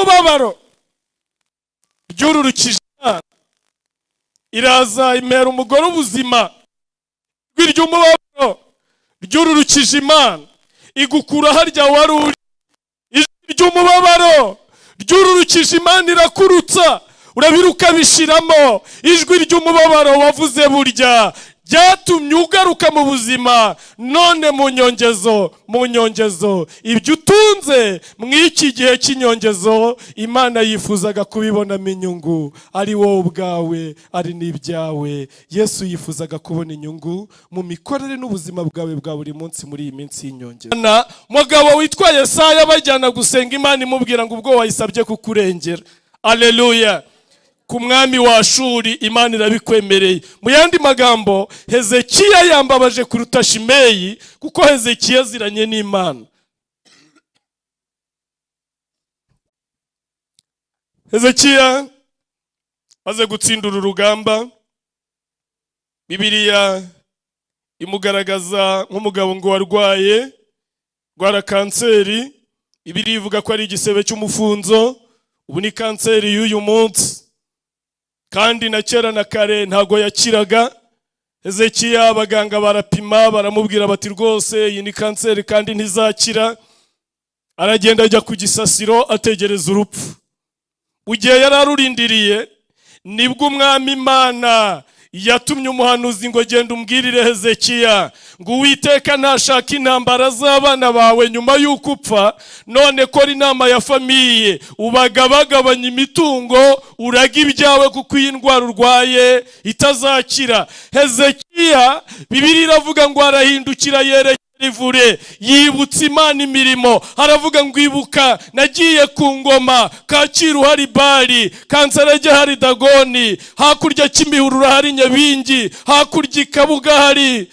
Ry'umubabaro ryururukije Imana, iraza imera umugore ubuzima. Ijwi ry'umubabaro ryururukije Imana, igukura harya wari uri. Ijwi ry'umubabaro ryururukije Imana, irakurutsa, urabiruka bishiramo. Ijwi ry'umubabaro wavuze burya ryatumye ugaruka mu buzima. None mu nyongezo, mu nyongezo, ibyo utunze mu iki gihe cy'inyongezo, Imana yifuzaga kubibonamo inyungu, ari wowe ubwawe, ari n'ibyawe. Yesu yifuzaga kubona inyungu mu mikorere n'ubuzima bwawe bwa buri munsi muri iyi minsi y'inyongezo. Mugabo witwa Yesaya bajyana gusenga, Imana imubwira ngo ubwo wayisabye kukurengera, aleluya, ku mwami wa Shuri, Imana irabikwemereye. Mu yandi magambo, Hezekiya yambabaje kuruta Shimeyi, kuko Hezekiya aziranye n'Imana. Hezekiya maze gutsinda uru rugamba, Bibiliya imugaragaza nk'umugabo ngo warwaye rwara kanseri. Bibiliya ivuga ko ari igisebe cy'umufunzo. Ubu ni kanseri y'uyu munsi, kandi na kera na kare ntago yakiraga. Hezekiya abaganga barapima, baramubwira bati: "Rwose iyi ni kanseri kandi ntizakira." Aragenda ajya ku gisasiro, ategereza urupfu. Mu gihe yari arurindiriye, nibwo Umwami Imana yatumye umuhanuzi ngo: "Genda umbwirire Hezekiya ngo Uwiteka ntashaka intambara z'abana bawe nyuma y'uko upfa. None kora inama ya famille, ubagabagabanya imitungo, uraga ibyawe, kuko iyi ndwara urwaye itazakira." Hezekiya, Bibiliya iravuga ngo arahindukira, yerekera ivure, yibutsa Imana imirimo. Aravuga ngo: "Ibuka nagiye ku ngoma, Kacyiru hari Bari, Kansarage hari Dagoni, hakurya Kimihurura hari Nyabingi, hakurya i Kabuga hari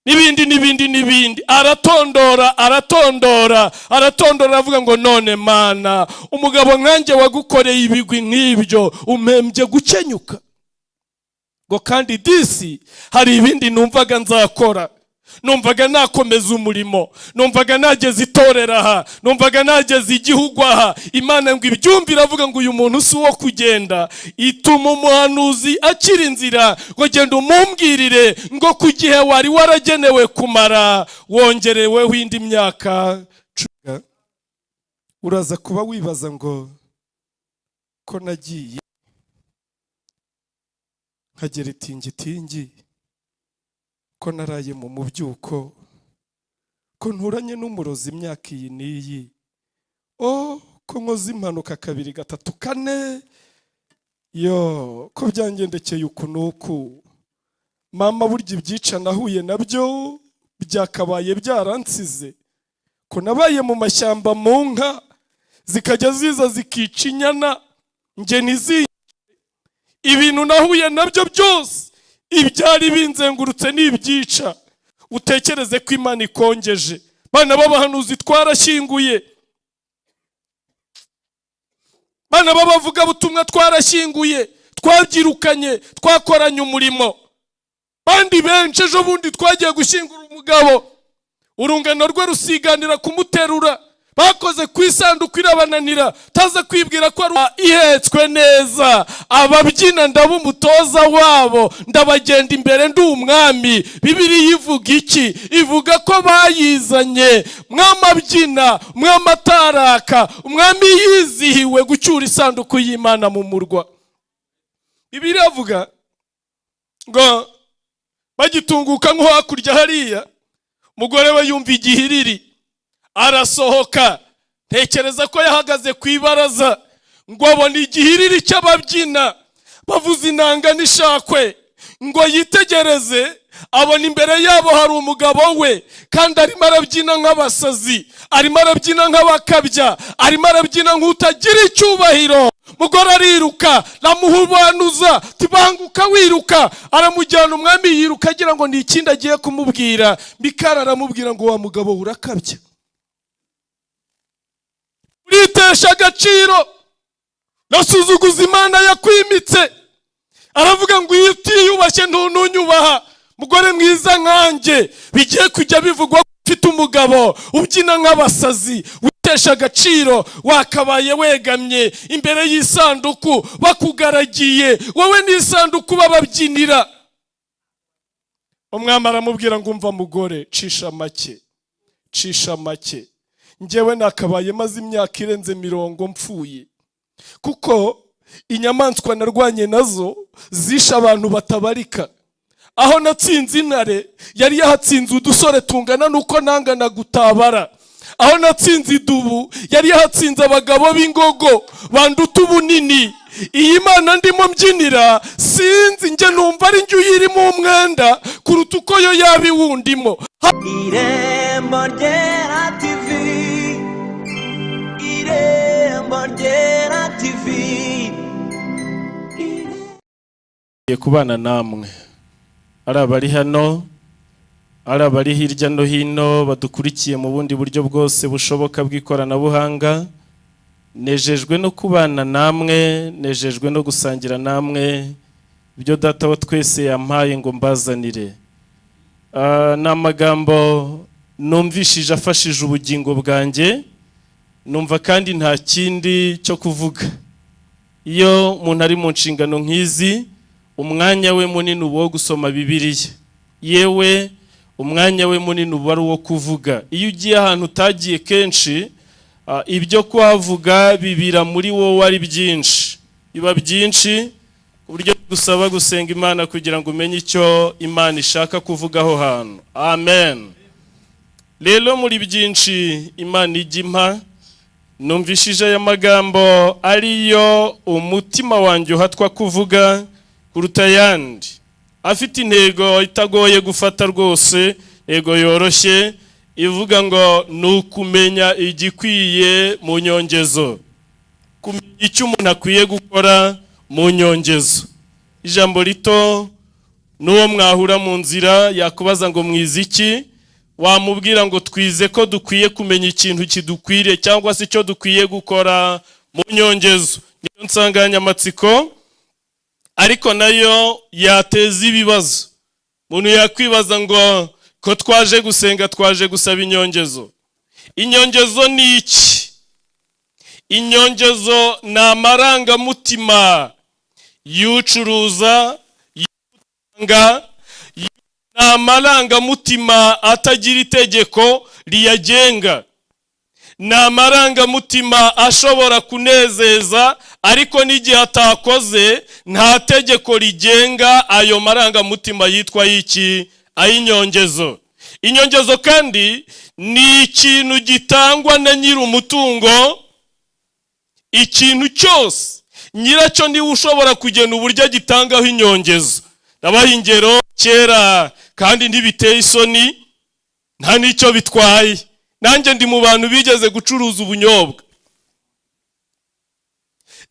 n'ibindi n'ibindi n'ibindi." Aratondora, aratondora, aratondora, aravuga ngo: "None Mana, umugabo nkanjye wagukoreye ibigwi nk'ibyo, umpembye gukenyuka?" Ngo kandi disi hari ibindi numvaga nzakora, numvaga nakomeza umurimo, numvaga nageza itorero aha, numvaga nageza igihugu aha. Imana ngo ibyumve, iravuga ngo: "Uyu muntu si uwo kugenda." Ituma umuhanuzi akira inzira ngo: "Genda umumbwirire ngo ku gihe wari waragenewe kumara wongereweho indi myaka 10." Uraza kuba wibaza ngo: "Ko nagiye nkagera itingitingi, ko naraye mu mubyuko, ko nturanye n'umurozi imyaka iyi n'iyi, o ko nkoze impanuka kabiri, gatatu, kane, yo ko byangendekeye uku n'uku, mama, burya ibyica nahuye nabyo byakabaye byaransize, ko nabaye mu mashyamba mu nka zikajya ziza zikica inyana, njye ntizice, ibintu nahuye nabyo byose, ibyari binzengurutse n'ibyica?" Utekereze ko Imana ikongeje. Bana b'abahanuzi twarashyinguye, bana b'abavugabutumwa twarashyinguye, twabyirukanye, twakoranye umurimo. Bandi benshi, ejo bundi twagiye gushyingura umugabo, urungano rwe rusiganira kumuterura, bakoze ku isanduku irabananira. Taza kwibwira ko ari ihetswe neza. Ababyina ndaba umutoza wabo, ndabagenda imbere, ndi umwami. Bibiliya ivuga iki? Ivuga ko bayizanye, mwami abyina, umwami ataraka, umwami yizihiwe gucyura isanduku y'Imana mu murwa. Bibiliya ivuga ngo bagitunguka nko hakurya hariya, umugore we yumva igihiriri, arasohoka. Ntekereza ko yahagaze ku ibaraza ngo abone igihiriri cy'ababyina bavuza inanga n'ishakwe, ngo yitegereze, abona imbere yabo hari umugabo we, kandi arimo arabyina nk'abasazi, arimo arabyina nk'abakabya, arimo arabyina nk'utagira icyubahiro. Mugore ariruka, ramuhubanuza, tibanguka wiruka, aramujyana. Umwami yiruka agira ngo ni ikindi agiye kumubwira. Mikari aramubwira ngo: "Wa mugabo, urakabya, uritesha agaciro, nasuzuguza Imana yakwimitse." Aravuga ngo: "Iyo utiyubashye ntununyubaha. Mugore mwiza nkanjye, bigiye kujya bivugwa ko Mfite umugabo ubyina nk'abasazi, witesha agaciro, wakabaye wegamye imbere y'isanduku bakugaragiye, wowe n'isanduku bababyinira. Umwami aramubwira ngo: "Umva mugore, cisha make, cisha make. Njyewe nakabaye maze imyaka irenze 40 mpfuye, kuko inyamaswa narwanye nazo zishe abantu batabarika. Aho natsinze intare, yari yahatsinze udusore tungana n'uko nangana gutabara. Aho natsinze idubu, yari yahatsinze abagabo b'ingogo banduta ubunini. Iyi Mana ndimo mbyinira, sinzi, njye numva ari njye uyirimo umwenda kuruta uko yo yaba iwundimo." Irembo Ryera TV, Irembo Ryera TV. Ngiye kubana namwe, ari abari hano, ari abari hirya no hino badukurikiye mu bundi buryo bwose bushoboka bw'ikoranabuhanga. Nejejwe no kubana namwe, nejejwe no gusangira namwe ibyo Data wa twese yampaye ngo mbazanire. Ni amagambo numvishije afashije ubugingo bwanjye, numva kandi nta kindi cyo kuvuga. Iyo umuntu ari mu nshingano nk'izi, umwanya we munini uba uwo gusoma Bibiliya, yewe umwanya we munini uba ari uwo kuvuga. Iyo ugiye ahantu utagiye kenshi, ibyo kuhavuga bibira muri wowe ari byinshi, biba byinshi ku buryo gusaba gusenga Imana kugira ngo umenye icyo Imana ishaka kuvuga aho hantu. Amen. Rero muri byinshi Imana ijya impa, numvishije aya magambo ariyo umutima wanjye uhatwa kuvuga kuruta ayandi, afite intego itagoye gufata rwose, intego yoroshye ivuga ngo ni ukumenya igikwiye mu nyongezo, kumenya icyo umuntu akwiye gukora mu nyongezo. Ijambo rito, n'uwo mwahura mu nzira yakubaza ngo: "Mwize iki?" Wamubwira ngo: "Twize ko dukwiye kumenya ikintu kidukwiriye cyangwa se icyo dukwiye gukora mu nyongezo." Niyo nsanganyamatsiko, ariko nayo yateza ibibazo. Umuntu yakwibaza ngo: "Ko twaje gusenga, twaje gusaba inyongezo? Inyongezo ni iki?" Inyongezo ni amarangamutima y'ucuruza, y'utanga. Ni amarangamutima atagira itegeko riyagenga. Ni amarangamutima ashobora kunezeza, ariko n'igihe atakoze nta tegeko rigenga ayo marangamutima yitwa y'iki? Ay'inyongezo. Inyongezo kandi ni ikintu gitangwa na nyiri umutungo. Ikintu cyose, nyiracyo niwe ushobora kugena uburyo agitangaho inyongezo. Ndabaha ingero. Kera, kandi ntibiteye isoni, nta n'icyo bitwaye, nanjye ndi mu bantu bigeze gucuruza ubunyobwa.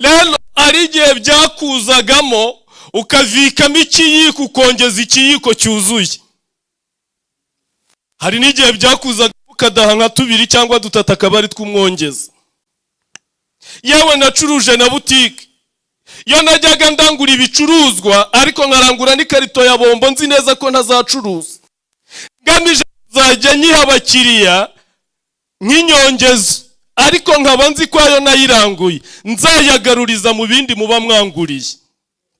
Rero hari igihe byakuzagamo ukavikamo ikiyiko, ukongeza ikiyiko cyuzuye. Hari n'igihe byakuzagamo ukadaha nka tubiri cyangwa dutatu, akaba ari tw'umwongeza. Yewe, nacuruje na butike. Iyo najyaga ndangura ibicuruzwa, ariko nkarangura n'ikarito ya bombo, nzi neza ko ntazacuruza, ngamije kuzajya nyiha abakiriya nk'inyongezo, ariko nkaba nzi ko ayo nayiranguye nzayagaruriza mu bindi muba mwanguriye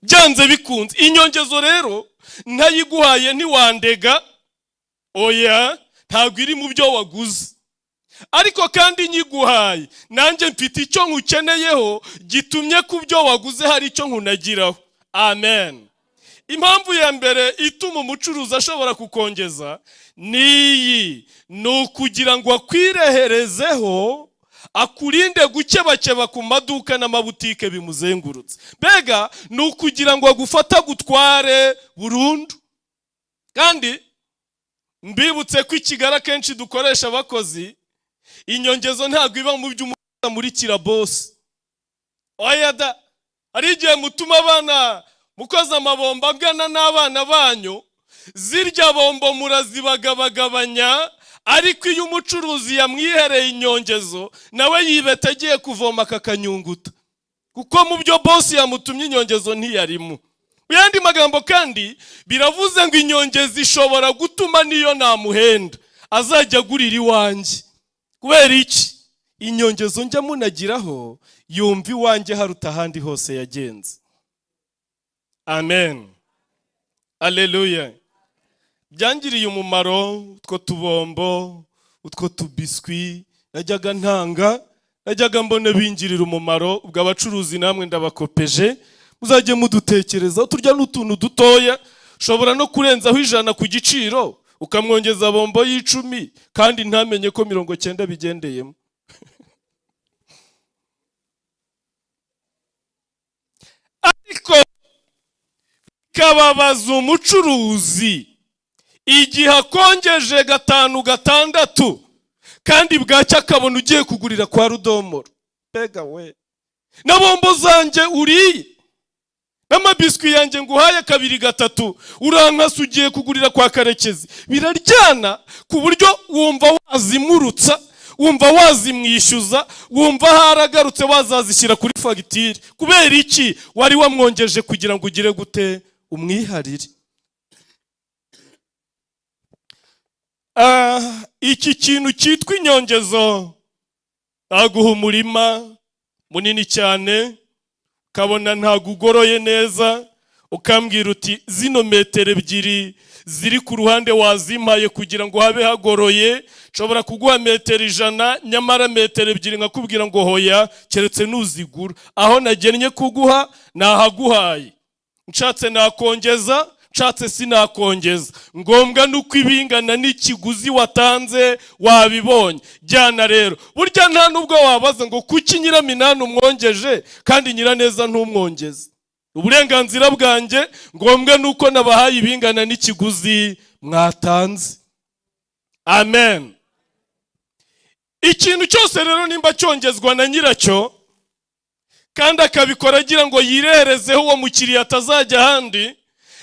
byanze bikunze. Inyongezo rero ntayiguhaye ntiwandega, oya, ntabwo iri mu byo waguze. Ariko kandi nyiguhaye, nanjye mfite icyo nkukeneyeho gitumye ku byo waguze hari icyo nkunagiraho. Amen. Impamvu ya mbere ituma umucuruzi ashobora kukongeza ni iyi: ni ukugira ngo akwireherezeho, akurinde gukebakeba ku maduka n'amabutike bimuzengurutse. Mbega ni ukugira ngo agufate agutware burundu. Kandi mbibutse ko i Kigali akenshi dukoresha abakozi. Inyongezo ntabwo iba mu byo umukozi amurikira boss, oya da. Hari igihe mutuma abana mukoze amabombo angana n'abana banyu, zirya bombo murazibagabagabanya. Ariko iyo umucuruzi yamwihereye inyongezo, nawe yibeta agiye kuvoma akakanyunguta, kuko mu byo boss yamutumye inyongezo ntiyarimo. Mu yandi magambo kandi biravuze ngo inyongezo ishobora gutuma niyo namuhenda Azajya agurira iwanjye. Kubera iki? Inyongezo njya munagiraho, yumva iwanjye haruta ahandi hose yagenze. Amen, aleluya. Byangiriye umumaro utwo tubombo, utwo tubiswi najyaga ntanga, najyaga mbona bingirira umumaro. Ubwo abacuruzi namwe ndabakopeje, muzajye mudutekereza. Turya n'utuntu dutoya, ushobora no kurenzaho 100 ku giciro, ukamwongeza bombo y'10 kandi ntamenye ko 90 bigendeyemo. Ariko bikababaza umucuruzi igihe akongeje 5 6, kandi bwacya akabona ugiye kugurira kwa Rudomoro. Mbega we, na bombo zanjye uriye, n'amabiswi yanjye nguhaye 2 3, urankasa ugiye kugurira kwa Karekezi. Biraryana ku buryo wumva wazimurutsa, wumva wazimwishyuza, wumva haragarutse wazazishyira kuri fagitire. Kubera iki? Wari wamwongeje kugira ngo ugire gute? Umwiharire. Iki kintu cyitwa inyongezo, aguha umurima munini cyane, ukabona ntabwo ugoroye neza, ukambwira uti zino metero 2 ziri ku ruhande wazimpaye kugira ngo habe hagoroye, nshobora kuguha metero 100, nyamara metero 2 nkakubwira ngo hoya, keretse nuzigura. Aho nagennye kuguha nahaguhaye, nshatse nakongeza, nshatse sinakongeza. Ngombwa nuko ibingana n'ikiguzi watanze wabibonye. Jyana rero, burya nta nubwo wabaza ngo kuki Nyiraminani umwongeje kandi Nyiraneza ntumwongeze. Uburenganzira bwanjye, ngombwa nuko nabahaye ibingana n'ikiguzi mwatanze. Amen. Ikintu cyose rero nimba cyongezwa na nyiracyo kandi akabikora agira ngo yireherezeho uwo mukiriya atazajya ahandi,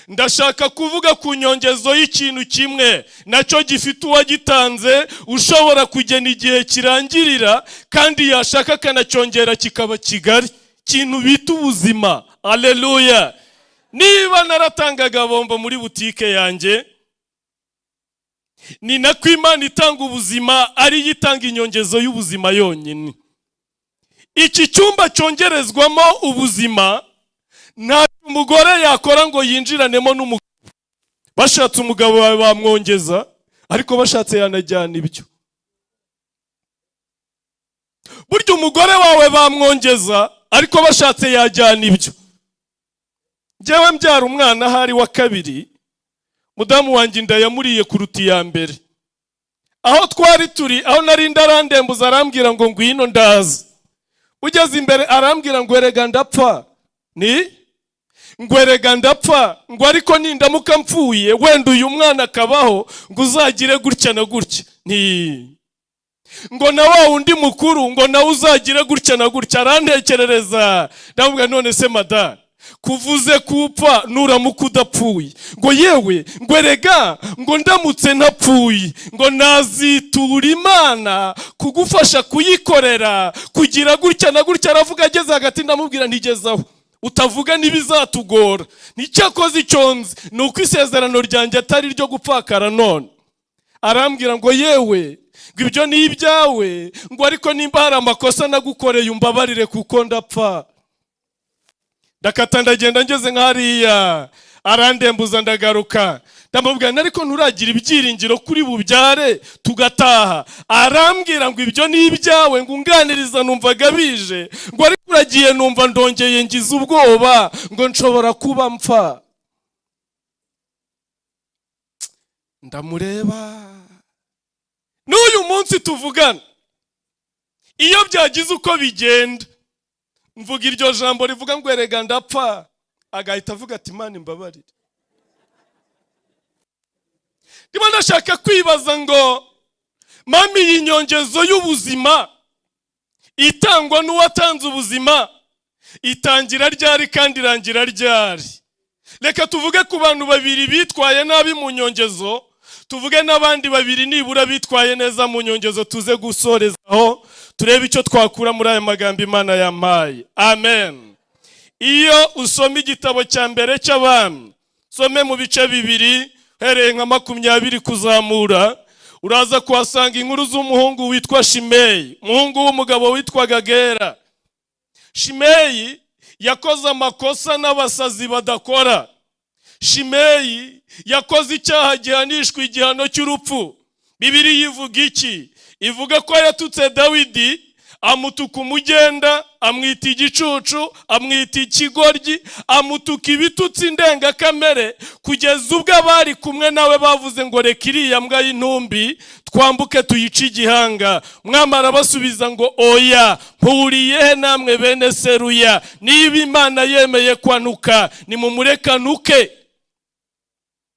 ndashaka kuvuga ku nyongezo y'ikintu kimwe nacyo gifite uwagitanze, ushobora kugena igihe kirangirira kandi yashaka akanacyongera kikaba kigari, ikintu bita ubuzima. Aleluya. Niba naratangaga bombo muri butike yanjye, ni nako Imana itanga ubuzima, ariyo itanga inyongezo y'ubuzima yonyine. Iki cyumba cyongerezwamo ubuzima, nta umugore yakora ngo yinjiranemo n'umugabo. Bashatse umugabo wawe bamwongeza, ariko bashatse yanajyana ibyo. Burya umugore wawe bamwongeza, ariko bashatse yajyana ibyo. Njyewe mbyara umwana ahari wa kabiri, mudamu wanjye inda yamuriye kuruta iya mbere. Aho twari turi, aho nari ndarandembuza, arambwira ngo ngwino ndaza. Ugeze imbere arambwira ngo erega ndapfa. Ni ngo erega ndapfa, ngo ariko nindamuka mpfuye wenda uyu mwana akabaho, ngo uzagire gutya na gutya. Ni ngo na wa wundi mukuru ngo nawe uzagire gutya na gutya. Arantekerereza, ndamubwira none se madamu kuvuze kupfa nuramuka udapfuye, ngo yewe ngo erega ngo ndamutse ntapfuye ngo nazitura Imana kugufasha kuyikorera kugira gutya na gutya. Aravuga ageze hagati ndamubwira ntigezaho utavuga ntibizatugora, nicyakoze icyo nzi ni uko isezerano ryanjye atari ryo gupfakara none. Arambwira ngo yewe ngo ibyo ni ibyawe, ngo ariko nimba hari amakosa nagukoreye umbabarire kuko ndapfa. Ndakata ndagenda, ngeze nk'hariya arandembuza ndagaruka, ndamubwira ariko nturagira ibyiringiro kuri bubyare tugataha. Arambwira ngo ibyo ni ibyawe, ngo unganiriza numvaga bije, ngo ariko uragiye numva ndongeye ngize ubwoba ngo nshobora kuba mpfa. Ndamureba n'uyu munsi tuvugana, iyo byagize uko bigenda mvuga iryo jambo rivuga ngo erega ndapfa, agahita avuga ati Imana imbabarire. Ndimo ndashaka kwibaza ngo mami iyi nyongezo y'ubuzima itangwa n'uwatanze ubuzima itangira ryari kandi irangira ryari? Reka tuvuge ku bantu babiri bitwaye nabi mu nyongezo, tuvuge n'abandi babiri nibura bitwaye neza mu nyongezo, tuze gusorezaho turebe icyo twakura muri aya magambo Imana yampaye. Amen. Iyo usoma igitabo cya mbere cy'Abami, some mu bice 2 uhereye nka 20 kuzamura, Uraza kuhasanga inkuru z'umuhungu witwa Shimeyi, umuhungu w'umugabo witwaga Gera. Shimeyi yakoze amakosa n'abasazi badakora. Shimeyi yakoze icyaha gihanishwa igihano cy'urupfu. Bibiliya ivuga iki? Ivuga ko yatutse Dawidi, amutuka umugenda, amwita igicucu, amwita ikigoryi, amutuka ibitutsi ndengakamere, kugeza ubwo abari kumwe nawe bavuze ngo: "Reka iriya mbwa y'intumbi twambuke tuyice igihanga." Mwami arabasubiza ngo: "Oya, mpuriye he namwe bene Seruya? Niba Imana yemeye kwanuka, nimumurekanuke."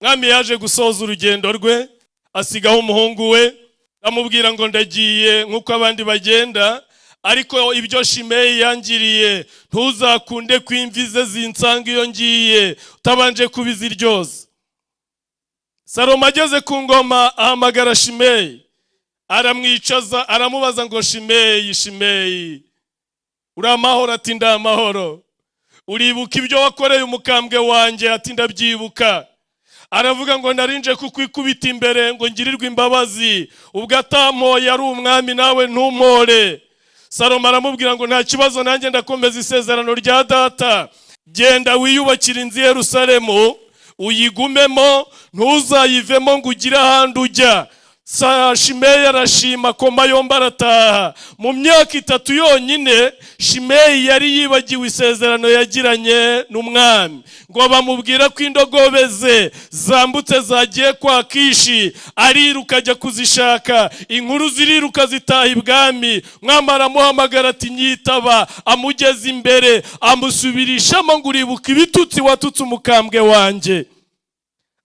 Mwami yaje gusoza urugendo rwe, asigaho umuhungu we, amubwira ngo: "Ndagiye nk'uko abandi bagenda, ariko ibyo Shimeyi yangiriye, ntuzakunde ko imvi ze zinsanga iyo ngiye utabanje kubiziryoza." Salomo ageze ku ngoma, ahamagara Shimeyi, aramwicaza, aramubaza ngo: "Shimeyi, Shimeyi, uri amahoro?" Ati: "Ndi amahoro." "Uribuka ibyo wakoreye umukambwe wanjye?" Ati: "Ndabyibuka." Aravuga ngo: "Narinje kukwikubita imbere ngo ngirirwe imbabazi, ubwo atampoye ari umwami, nawe ntumpore." Salomo aramubwira ngo: "Nta kibazo, nanjye ndakomeza isezerano rya data. Genda wiyubakire inzu i Yerusalemu, uyigumemo, ntuzayivemo ngo ugire ahandi ujya." Shimeyi arashima, akoma yombi, arataha. Mu myaka 3 yonyine, Shimeyi yari yibagiwe isezerano yagiranye n'umwami. Ngo bamubwira ko indogobe ze zambutse zagiye kwa Kishi, ariruka ajya kuzishaka. Inkuru ziriruka zitaha ibwami. Mwami aramuhamagara ati: "Nyitaba." Amugeza imbere, amusubirishamo ngo: "Uribuka ibitutsi watutse umukambwe wanjye?"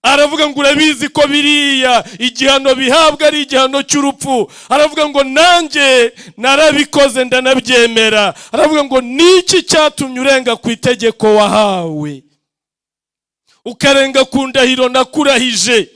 Aravuga ngo: "Urabizi ko biriya igihano bihabwa ari igihano cy'urupfu." Aravuga ngo: "Nanjye narabikoze, ndanabyemera." Aravuga ngo: "Niki cyatumye urenga ku itegeko wahawe, ukarenga ku ndahiro nakurahije,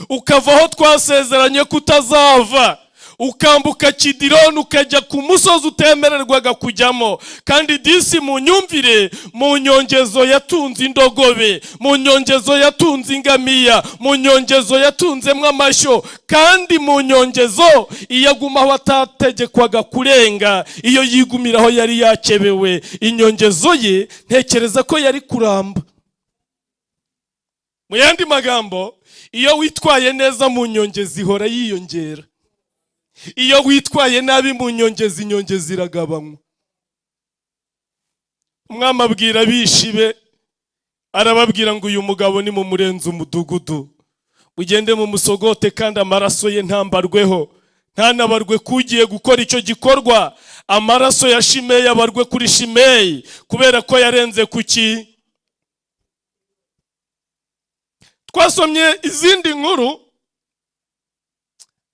ukava aho twasezeranye ko utazava, ukambuka Kidironi, ukajya ku musozi utemererwaga kujyamo?" Kandi disi mu nyumvire, mu nyongezo yatunze indogobe, mu nyongezo yatunze ingamiya, mu nyongezo yatunzemo amashyo, kandi mu nyongezo iyo aguma aho atategekwaga kurenga, iyo yigumira aho yari yakebewe, inyongezo ye ntekereza ko yari kuramba. Mu yandi magambo, iyo witwaye neza mu nyongezo, ihora yiyongera. Iyo witwaye nabi mu nyongezo, inyongezo iragabanywa. Umwami abwira abishi be, arababwira ngo: "Uyu mugabo ni mu murenze umudugudu, mugende mu musogote, kandi amaraso ye ntambarweho, ntanabarwe kugiye gukora icyo gikorwa. Amaraso ya Shimeyi abarwe kuri Shimeyi, kubera ko yarenze ku ki." Twasomye izindi nkuru,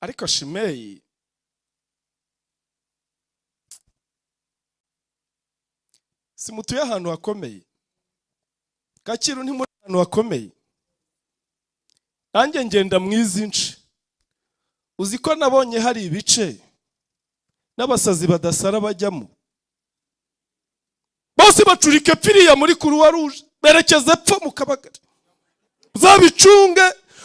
ariko Shimeyi simutuye ahantu hakomeye. Kacyiru ntimuri ahantu hakomeye. Nanjye ngenda mu izi nce. Uzi ko nabonye hari ibice n'abasazi badasara bajyamo, bose bacurika epfiriya muri Kuruwa Ruje, berekeza epfo mu Kabagari. Uzabicunge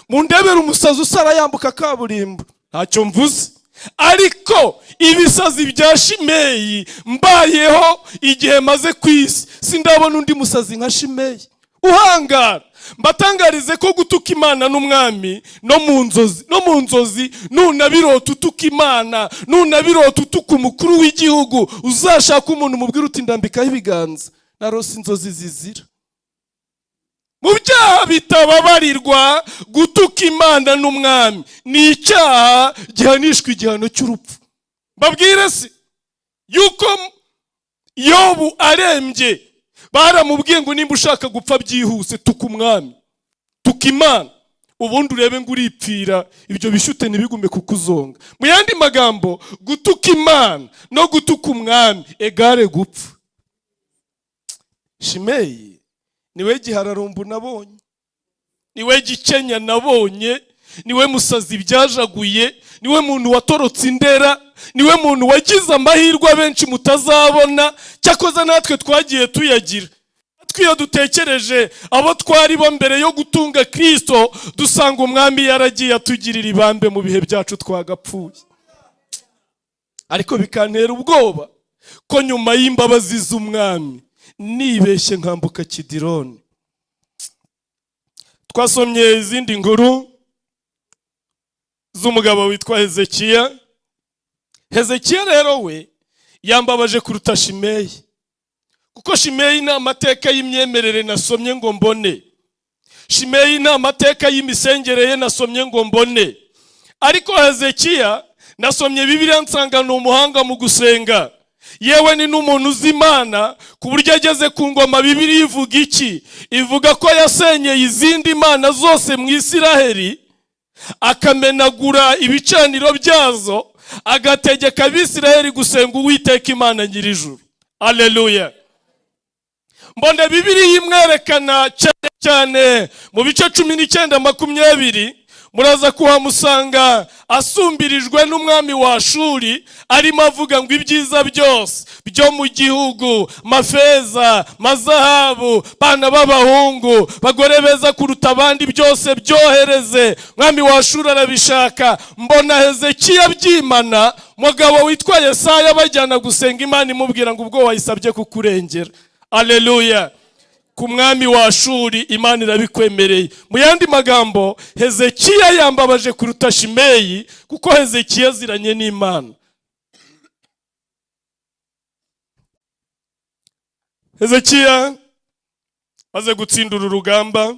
mundebere umusazi usara yambuka kaburimbo. Ntacyo mvuze, ariko ibisazi bya Shimeyi, mbayeho igihe maze ku isi, sindabona undi musazi nka Shimeyi uhangara. Mbatangarize ko gutuka Imana n'umwami no mu nzozi, no mu nzozi, nunabirota utuka Imana, nunabirota utuka umukuru w'igihugu, uzashaka umuntu umubwira uti: "Ndambikaho ibiganza, narose inzozi zizira." Mu byaha bitababarirwa, gutuka Imana n'umwami ni icyaha gihanishwa igihano cy'urupfu. Mbabwire se yuko Yobu arembye baramubwiye ngo: "Nimba ushaka gupfa byihuse, tuka umwami, tuka Imana, ubundi urebe ngo uripfira, ibyo bishyute ntibigume kukuzonga." Mu yandi magambo, gutuka Imana no gutuka umwami égale gupfa. Shimeyi niwe gihararumbu nabonye, niwe gikenya nabonye, niwe musazi byajaguye, niwe muntu watorotse Indera, niwe muntu wagize amahirwe abenshi mutazabona. Cyakoza natwe twagiye tuyagira. Twiyo dutekereje abo twari bo mbere yo gutunga Kristo, dusanga Umwami yaragiye atugirira ibambe mu bihe byacu twagapfuye. Ariko bikantera ubwoba ko nyuma y'imbabazi z'Umwami nibeshye nkambuka Kidironi. Twasomye izindi nkuru z'umugabo witwa Hezekiya. Hezekiya rero we yambabaje kuruta Shimeyi, kuko Shimeyi ni amateka y'imyemerere nasomye ngo mbone, Shimeyi ni amateka y'imisengere ye nasomye ngo mbone. Ariko Hezekiya nasomye Bibiliya nsanga ni umuhanga mu gusenga, yewe ni n'umuntu uzi Imana, ku buryo ageze ku ngoma, Bibiliya ivuga iki? Ivuga ko yasenyeye izindi mana zose mu Isiraheli, akamenagura ibicaniro byazo, agategeka Abisiraheli gusenga Uwiteka Imana nyir'ijuru. Aleluya! Mbona Bibiliya imwerekana cyane cyane mu bice 19:20. Muraza kuhamusanga asumbirijwe n'umwami wa Shuri, arimo avuga ngo ibyiza byose byo mu gihugu, mafeza, mazahabu, bana b'abahungu, bagore beza kuruta abandi, byose byohereze. Mwami wa Shuri arabishaka. Mbona Hezekiya abyimana mugabo witwa Yesaya, bajyana gusenga Imana, imubwira ngo ubwo wayisabye kukurengera, aleluya, ku mwami wa Shuri, Imana irabikwemereye. Mu yandi magambo, Hezekiya yambabaje kuruta Shimeyi, kuko Hezekiya aziranye n'Imana. Hezekiya maze gutsinda uru rugamba,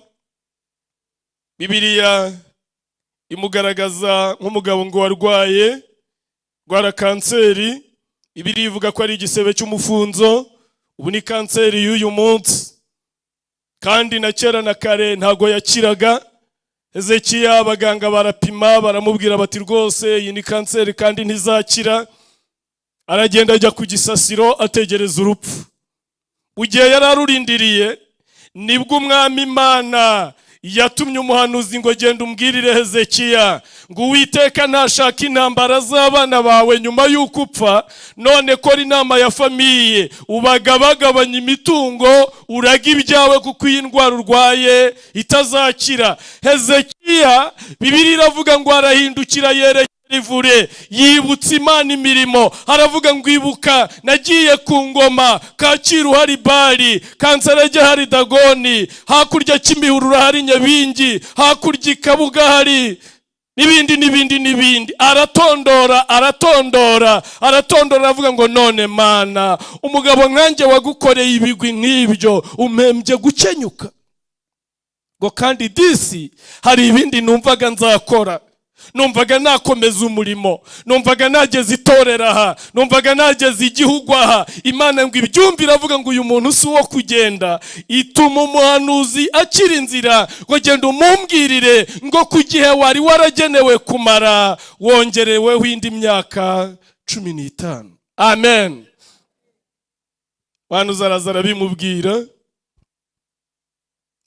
Bibiliya imugaragaza nk'umugabo ngo warwaye rwara kanseri. Bibiliya ivuga ko ari igisebe cy'umufunzo, ubu ni kanseri y'uyu munsi, kandi na kera na kare ntago yakiraga. Hezekiya abaganga barapima, baramubwira bati rwose iyi ni kanseri kandi ntizakira. Aragenda ajya ku gisasiro, ategereza urupfu. Mu gihe yari arurindiriye, nibwo Umwami Imana yatumye umuhanuzi ngo genda umbwirire Hezekiya ngo Uwiteka ntashaka intambara z'abana bawe nyuma y'uko upfa. None kora inama ya famille, ubagabagabanya imitungo, uraga ibyawe, kuko iyi ndwara urwaye itazakira. Hezekiya, Bibiliya iravuga ngo arahindukira, yerekera ivure, yibutsa Imana imirimo. Aravuga ngo ibuka nagiye ku ngoma, Kacyiru hari Bari, Kanzarage hari Dagoni, hakurya Kimihurura hari Nyabingi, hakurya i Kabuga hari n'ibindi n'ibindi n'ibindi. Aratondora, aratondora, aratondora, aravuga ngo none Mana, umugabo nkanjye wagukoreye ibigwi nk'ibyo, umpembye gukenyuka? Ngo kandi disi hari ibindi numvaga nzakora, numvaga nakomeza umurimo, numvaga nageza itorero aha, numvaga nageza igihugu aha. Imana ngo ibyumve, iravuga ngo uyu muntu si uwo kugenda. Ituma umuhanuzi akira inzira ngo genda umumbwirire ngo ku gihe wari waragenewe kumara wongereweho indi myaka 15. Amen. Umuhanuzi araza arabimubwira.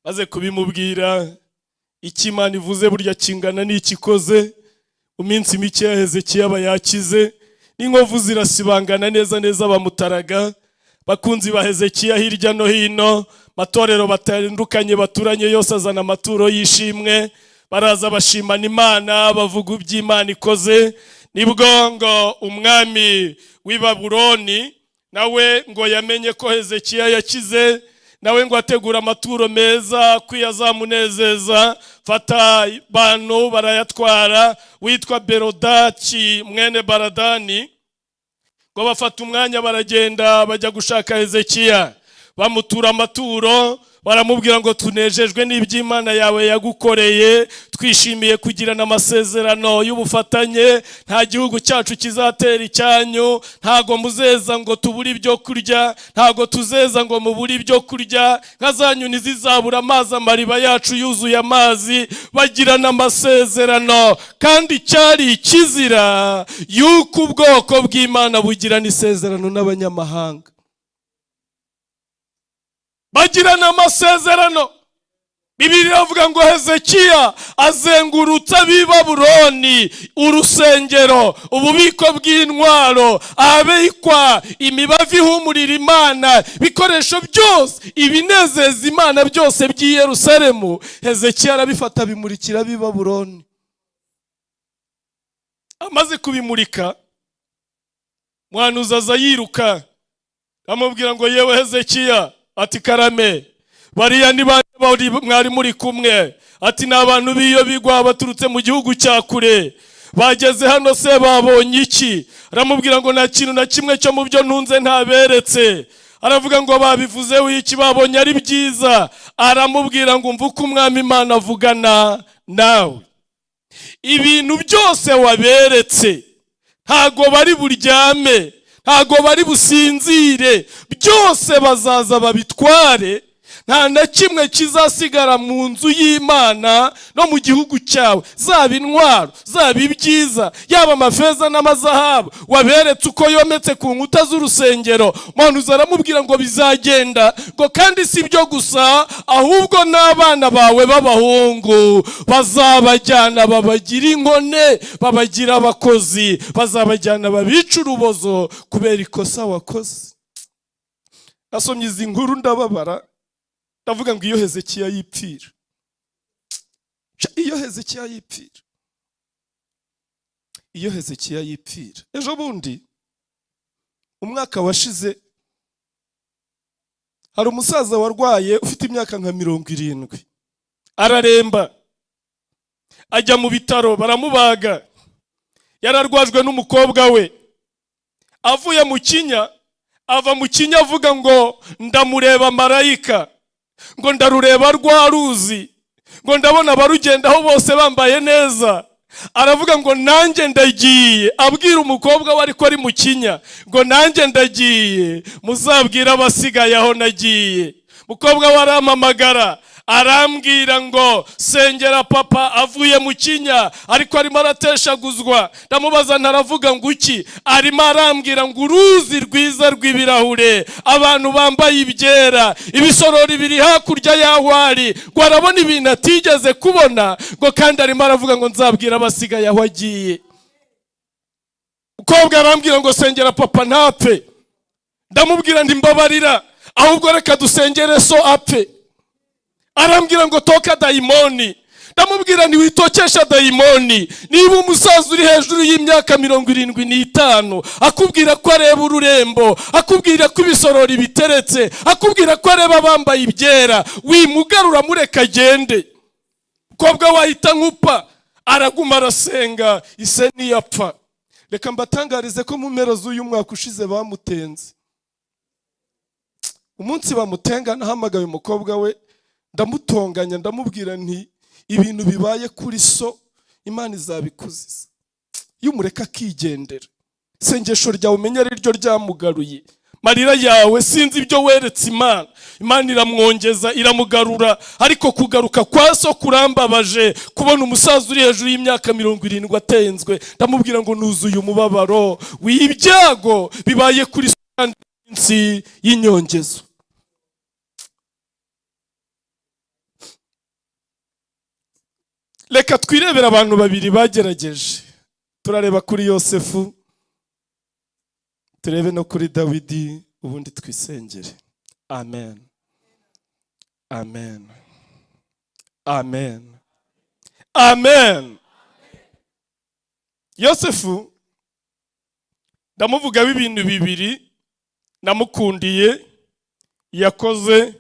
Maze kubimubwira, icyo Imana ivuze burya kingana n'ikikoze. Mu minsi mike ya Hezekiya aba yakize, n'inkovu zirasibangana neza neza. Bamutaraga bakunzi ba Hezekiya hirya no hino, matorero batandukanye baturanye yose azana amaturo y'ishimwe, baraza bashimana Imana, bavuga iby'Imana ikoze. Nibwo ngo umwami w'i Babuloni nawe ngo yamenye ko Hezekiya yakize, nawe ngo ategura amaturo meza ko azamunezeza. Fata abantu barayatwara, witwa Berodaki mwene Baradani, ngo bafata umwanya baragenda bajya gushaka Hezekiya, bamutura amaturo, baramubwira ngo tunejejwe n'iby'Imana yawe yagukoreye, twishimiye kugirana amasezerano y'ubufatanye, nta gihugu cyacu kizatera icyanyu, ntago muzeza ngo tubure ibyo kurya, ntago tuzeza ngo mubure ibyo kurya, nka zanyu ntizizabura amazi, amariba yacu yuzuye amazi. Bagirana amasezerano, kandi cyari ikizira yuko ubwoko bw'Imana bugirana isezerano n'abanyamahanga. Bagirana amasezerano. Bibiliya iravuga ngo Hezekiya azengurutse ab'i Babuloni urusengero, ububiko bw'intwaro, ahabikwa imibavu ihumurira Imana, ibikoresho byose, ibinezeza Imana byose by'i Yerusalemu. Hezekiya arabifata, bimurikira ab'i Babuloni. Amaze kubimurika, muhanuzi aza yiruka, amubwira ngo: "Yewe Hezekiya." Ati: "Karame." "Bariya ni bande mwari muri kumwe?" Ati: "Ni abantu b'iyo bigwa, baturutse mu gihugu cya kure." "Bageze hano se babonye iki?" Aramubwira ngo: "Nta kintu na kimwe cyo mu byo ntunze ntaberetse." Aravuga ngo: "Babivuzeho iki?" "Babonye ari byiza." Aramubwira ngo: "Umva uko Umwami Imana avugana nawe: ibintu byose waberetse, ntago bari buryame, ntago bari businzire, byose bazaza babitware. Nta na kimwe kizasigara mu nzu y'Imana no mu gihugu cyawe, zaba intwaro, zaba ibyiza, yaba amafeza n'amazahabu waberetse uko yometse ku nkuta z'urusengero." Muhanuzi aramubwira ngo: "Bizagenda." Ngo kandi si byo gusa, ahubwo n'abana bawe b'abahungu bazabajyana, babagira inkone, babagira abakozi, bazabajyana babica urubozo kubera ikosa wakoze. Nasomye izi nkuru ndababara, ndavuga ngo iyo Hezekiya yipfira, iyo Hezekiya yipfira, iyo Hezekiya yipfira. Ejo bundi, umwaka washize, hari umusaza warwaye ufite imyaka nka 70, araremba, ajya mu bitaro, baramubaga. Yararwajwe n'umukobwa we. Avuye mu kinya, ava mu kinya avuga ngo: "Ndamureba marayika," ngo: "Ndarureba rwa ruzi," ngo: "Ndabona abarugendaho bose bambaye neza." Aravuga ngo: "Nanjye ndagiye." Abwira umukobwa we, ariko ari mu kinya, ngo: "Nanjye ndagiye, muzabwire abasigaye aho nagiye." Umukobwa we arampamagara, arambwira ngo: "Sengera papa, avuye mu kinya ariko arimo arateshaguzwa." Ndamubaza, ntaravuga ngo uki? Arimo arambwira ngo uruzi rwiza rw'ibirahure, abantu bambaye ibyera, ibisorori biri hakurya y'aho ari, ngo arabona ibintu atigeze kubona, ngo kandi arimo aravuga ngo nzabwira abasigaye aho agiye. Umukobwa arambwira ngo: "Sengera papa ntapfe." Ndamubwira ndi: "Mbabarira, ahubwo reka dusengere so apfe." Arambwira ngo: "Toka dayimoni." Ndamubwira ntiwitokesha dayimoni. Niba umusaza uri hejuru y'imyaka 75 akubwira ko areba ururembo, akubwira ko ibisorori biteretse, akubwira ko areba abambaye ibyera, wimugarura, mureka agende. Umukobwa wahita nkupa, araguma arasenga, ise ntiyapfa. Reka mbatangarize ko mu mpera z'uyu mwaka ushize bamutenze. Umunsi bamutenga, nahamagaye umukobwa we, ndamutonganya, ndamubwira nti: "Ibintu bibaye kuri so, Imana izabikuziza iyo umureka akigendera. Isengesho ryawe umenye ari ryo ryamugaruye, marira yawe, sinzi ibyo weretse Imana, Imana iramwongeza iramugarura. Ariko kugaruka kwa so kurambabaje, kubona umusaza uri hejuru y'imyaka 70 atenzwe." Ndamubwira ngo: "Nuzuye umubabaro w'ibyago bibaye kuri so kandi iminsi y'inyongezo." Reka twirebere abantu babiri bagerageje. Turareba kuri Yosefu, turebe no kuri Dawidi, ubundi twisengere. Amen, amen, amen, amen. Yosefu ndamuvugaho ibintu bibiri namukundiye yakoze.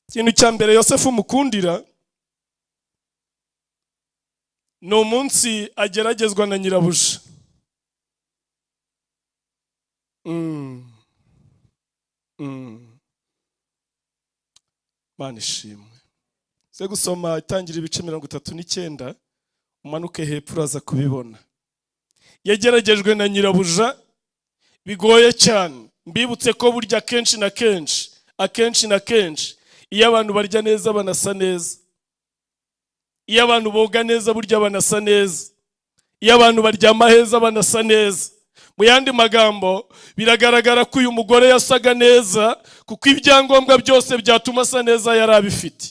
Ikintu cya mbere Yosefu mukundira ni umunsi ageragezwa na nyirabuja. Mana ishimwe. Ze gusoma itangira ibice 39, umanuke hepfo, uraza kubibona. Yageragejwe na nyirabuja bigoye cyane. Mbibutse ko burya akenshi na kenshi, akenshi na kenshi, iyo abantu barya neza banasa neza, iyo abantu boga neza burya banasa neza, iyo abantu baryama heza banasa neza. Mu yandi magambo, biragaragara ko uyu mugore yasaga neza, kuko ibyangombwa byose byatuma asa neza yari abifite.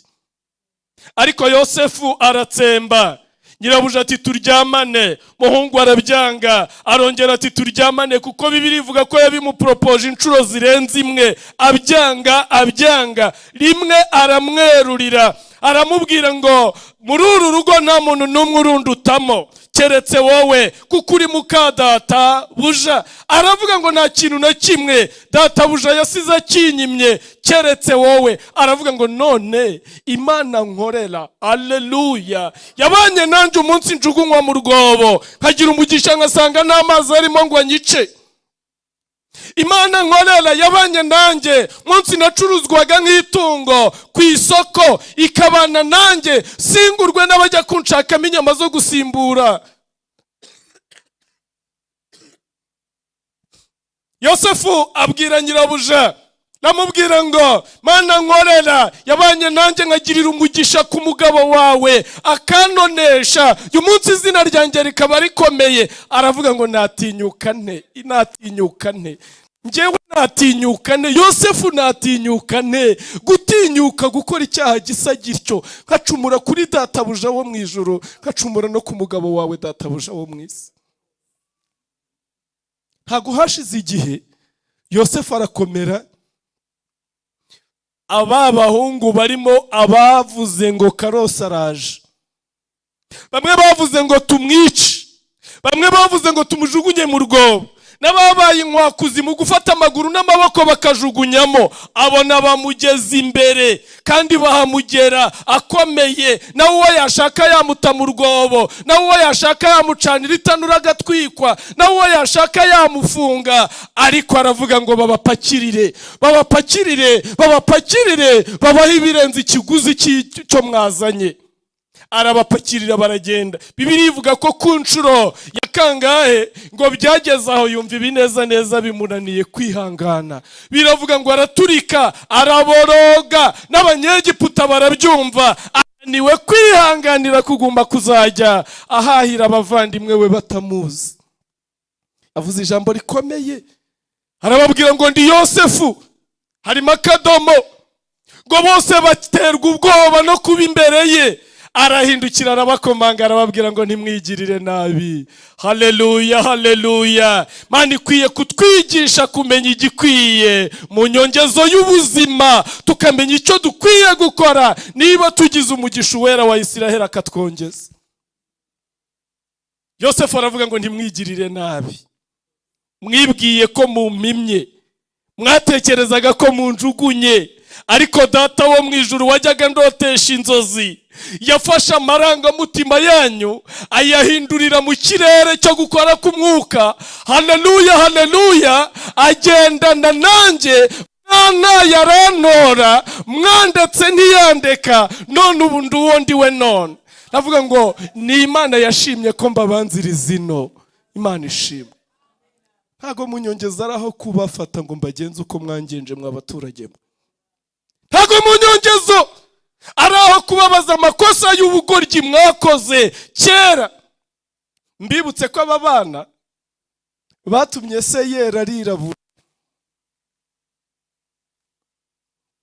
Ariko Yosefu aratsemba. Nyirabuja ati: "Turyamane." Muhungu arabyanga. Arongera ati: "Turyamane," kuko Bibiliya ivuga ko yabimuporopoje inshuro zirenze imwe, abyanga, abyanga. Rimwe aramwerurira, aramubwira ngo: "Muri uru rugo nta muntu n'umwe urundutamo keretse wowe, kuko uri muka data buja." Aravuga ngo: "Nta kintu na kimwe databuja yasize akinyimye keretse wowe." Aravuga ngo: "None Imana nkorera, aleluya, yabanye nanjye umunsi njugunywa mu rwobo, nkagira umugisha ngasanga n'amazi arimo ngo anyice. Imana nkorera yabanye nanjye munsi nacuruzwaga nk'itungo ku isoko, ikabana nanjye singurwe n'abajya kunshakamo inyama zo gusimbura." Yosefu abwira nyirabuja, namubwira ngo: "Mana nkorera yabanye nanjye nkagirira umugisha ku mugabo wawe, akantonesha, uyu munsi izina ryanjye rikaba rikomeye." Aravuga ngo: "Natinyuka nte? Natinyuka nte? Njyewe natinyuka nte? Yosefu natinyuka nte gutinyuka gukora icyaha gisa gityo, nkacumura kuri databuja wo mu ijuru, nkacumura no ku mugabo wawe databuja wo mu isi?" Ntabwo hashize igihe, Yosefu arakomera. Aba bahungu barimo abavuze ngo: "Karosi araje." Bamwe bavuze ngo: "Tumwice." Bamwe bavuze ngo: "Tumujugunye mu rwobo." N'ababaye inkwakuzi mu gufata amaguru n'amaboko bakajugunyamo, abona bamugeza imbere kandi bahamugera akomeye. Nawe uwo yashaka yamuta mu rwobo, nawe uwo yashaka yamucanira itanura agatwikwa, nawe uwo yashaka yamufunga. Ariko aravuga ngo: "Babapakirire, babapakirire, babapakirire, babahe ibirenze ikiguzi cy'icyo mwazanye." Arabapakirira, baragenda. Bibiliya ivuga ko ku nshuro ya kangahe ngo byageze aho yumva ibineza neza bimunaniye kwihangana. Biravuga ngo araturika, araboroga, n'Abanyegiputa barabyumva. Ananiwe kwihanganira kuguma kuzajya ahahira abavandimwe we batamuzi. Avuze ijambo rikomeye, arababwira ngo: "Ndi Yosefu," harimo akadomo. Ngo bose baterwa ubwoba no kuba imbere ye. Arahindukira, arabakomanga, arababwira ngo: "Ntimwigirire nabi." Haleluya, haleluya! Mana ikwiye kutwigisha kumenya igikwiye mu nyongezo y'ubuzima, tukamenya icyo dukwiye gukora niba tugize umugisha uwera wa Isiraheli akatwongeza. Yosefu aravuga ngo: "Ntimwigirire nabi. Mwibwiye ko mumpimye, mwatekerezaga ko munjugunye, ariko Data wo mu ijuru wajyaga ndotesha inzozi yafashe amarangamutima yanyu ayahindurira mu kirere cyo gukora k'umwuka. Haleluya, haleluya! Agendana nanjye, mwana yarantora, mwandetse ntiyandeka. None ubu ndi uwo ndiwe." None ndavuga ngo ni Imana yashimye ko mbabanziriza ino. Imana ishimwe. Ntabwo munyongeza ari aho kubafata ngo mbagenze uko mwangenje mwa baturage mwe. Ntabwo mu nyongezo ari aho kubabaza amakosa y'ubugoryi mwakoze kera. Mbibutse ko aba bana batumye se yera arirabura,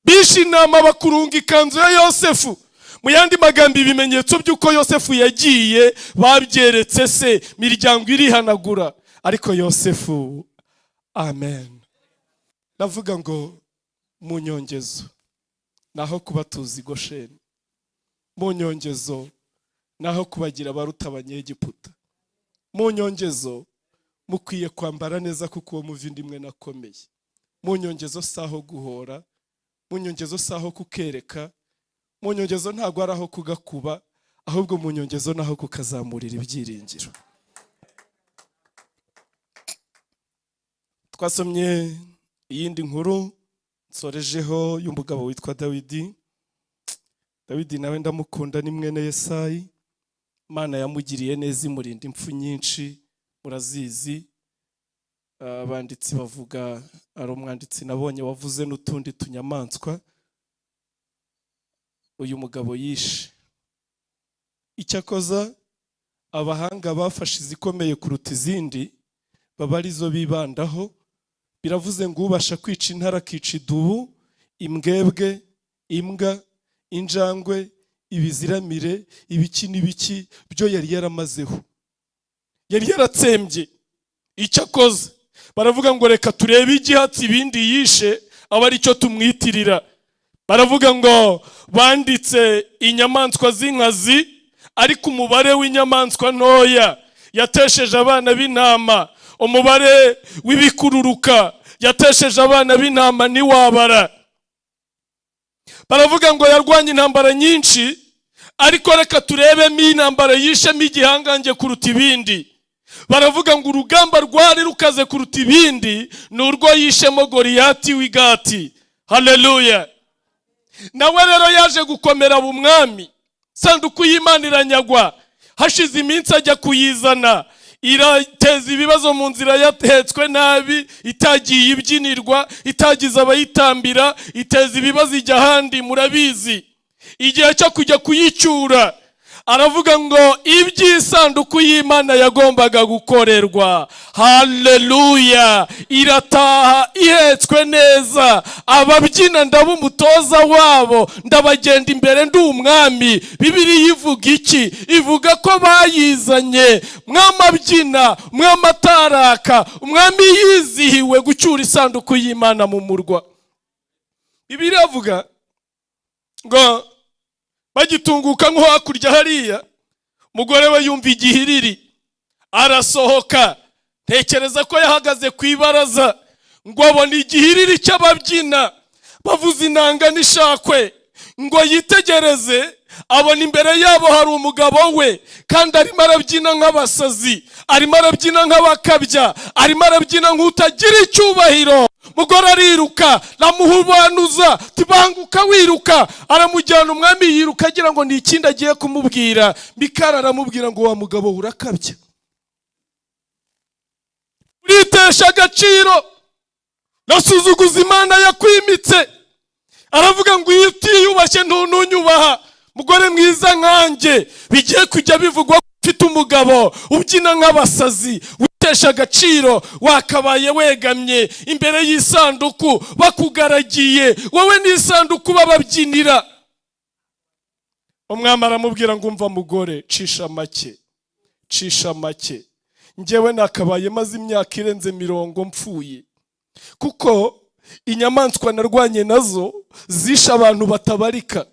bishe inama bakurunga ikanzu ya Yosefu. Mu yandi magambo, ibimenyetso by'uko Yosefu yagiye babyeretse se, miryango irihanagura. Ariko Yosefu, amen. Ndavuga ngo mu nyongezo naho kubatuza i Gosheni, mu nyongezo naho kubagira abaruta Abanyegiputa, mu nyongezo mukwiye kwambara neza kuko uwo muvindimwe nakomeye. Mu nyongezo si aho guhora, mu nyongezo si aho kukereka, mu nyongezo ntabwo ari aho kugakuba, ahubwo mu nyongezo naho kukazamurira ibyiringiro. Twasomye iyindi nkuru nsorejeho y'umugabo witwa Dawidi. Dawidi nawe ndamukunda, ni mwene Yesayi. Imana yamugiriye neza imurinda impfu nyinshi, murazizi. Abanditsi bavuga, ari umwanditsi nabonye wavuze n'utundi tunyamaswa uyu mugabo yishe. Icyakoza abahanga bafashe izikomeye kuruta izindi, Baba arizo bibandaho. Biravuze ngo ubasha kwica intare akica idubu, imbwebwe, imbwa, injangwe, ibiziramire, ibiki n'ibiki byo yari yaramazeho, yari yaratsembye. Icyo akoze, baravuga ngo reka turebe igihatsi ibindi yishe, aba aricyo tumwitirira. Baravuga ngo banditse inyamaswa z'inkazi, ariko umubare w'inyamaswa ntoya yatesheje abana b'intama, umubare w'ibikururuka yatesheje abana b'intama ntiwabara. Baravuga ngo yarwanye intambara nyinshi, ariko reka turebemo intambara yishemo igihangange kuruta ibindi. Baravuga ngo urugamba rwari rukaze kuruta ibindi ni urwo yishemo Goriyati w'Igati. Haleluya! Nawe rero yaje gukomera umwami. Sanduku y'Imana iranyagwa, hashize iminsi ajya kuyizana, irateza ibibazo mu nzira, yatetswe nabi, itagiye ibyinirwa, itagize abayitambira, iteza ibibazo, ijya ahandi murabizi. Igihe cyo kujya kuyicyura, aravuga ngo iby'isanduku y'Imana yagombaga gukorerwa, haleluya, irataha ihetswe neza. Ababyina ndaba umutoza wabo, ndabagenda imbere, ndi umwami. Bibiliya ivuga iki? Ivuga ko bayizanye, mwamabyina, mwamataraka, umwami yizihiwe gucyura isanduku y'Imana mu murwa. Bibiliya iravuga ngo bagitunguka nko hakurya hariya, umugore we yumva igihiriri, arasohoka. Ntekereza ko yahagaze ku ibaraza ngo abone igihiriri cy'ababyina bavuza inanga n'ishakwe, ngo yitegereze, abona imbere yabo hari umugabo we, kandi arimo arabyina nk'abasazi, arimo arabyina nk'abakabya, arimo arabyina nk'utagira icyubahiro. Mugore ariruka, ramuhubanuza, tibanguka wiruka, aramujyana. Umwami yiruka agira ngo ni ikindi agiye kumubwira. Mikari aramubwira ngo wa mugabo, urakabya, uritesha agaciro, urasuzuguza Imana yakwimitse. Aravuga ngo iyo utiyubashye ntununyubaha. Mugore mwiza nkanjye, bigiye kujya bivugwa ko ufite umugabo ubyina nk'abasazi, witesha agaciro? Wakabaye wegamye imbere y'isanduku bakugaragiye, wowe n'isanduku bababyinira. Umwami aramubwira ngo umva mugore, cisha make, cisha make. Njyewe nakabaye maze imyaka irenze 40 mpfuye, kuko inyamaswa narwanye nazo zishe abantu batabarika.